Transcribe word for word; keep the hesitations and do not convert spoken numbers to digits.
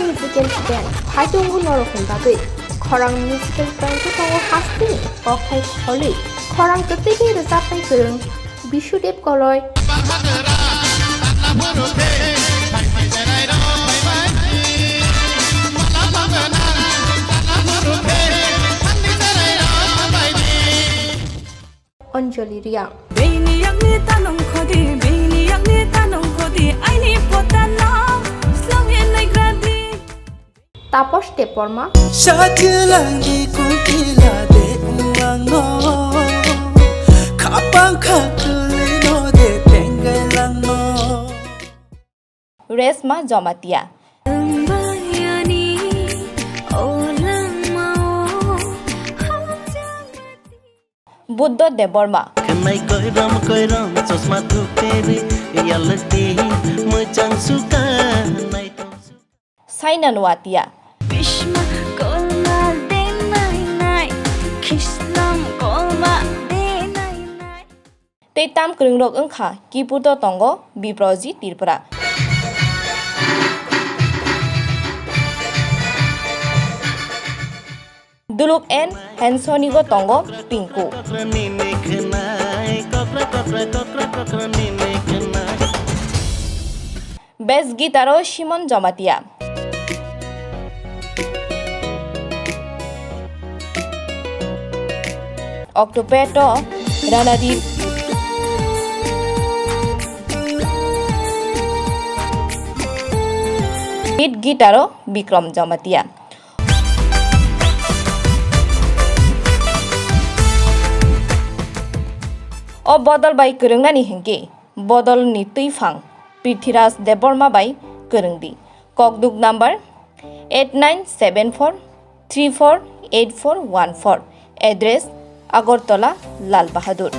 Musical band phai tongo norokni bagwi. Khorang musical band tongo hasteni kokthai kholi. Khorang kwtwi khe rwchapnai kwrwng Bishudev Koloi. Anjali Reang. Bini yakni tanong khodi, bini yakni tanong khodi, aini potano slongin naigradi. Taposh Debbarma. Satilangni kuntila de uangno, khapang khatulino de tenggailangno. Resma Jomatia. Buddho Debbarma. Khnai koirom koirom chosma thuperi, reality mwchang suka, naithok suka. Saina Nuatia. Bishma kolma denai nai, khislam kolma denai nai. Tei tam kwrwngrok wngkha Kiputo tongo Biproji Tripura. Duluk and Hansonigo tongo Pinku. Bass guitar-o Simon Jomatia. Octopad-o Ranadip. Lead guitar-o Bikram Jomatia. O bodol bai kwrwngnani hinkhe bodolni twiphang Prithviraj Debbarma bai kwrwngdi. Kokduk number eight nine seven four three four eight four one four. Address Agartala, Lal Bahadur.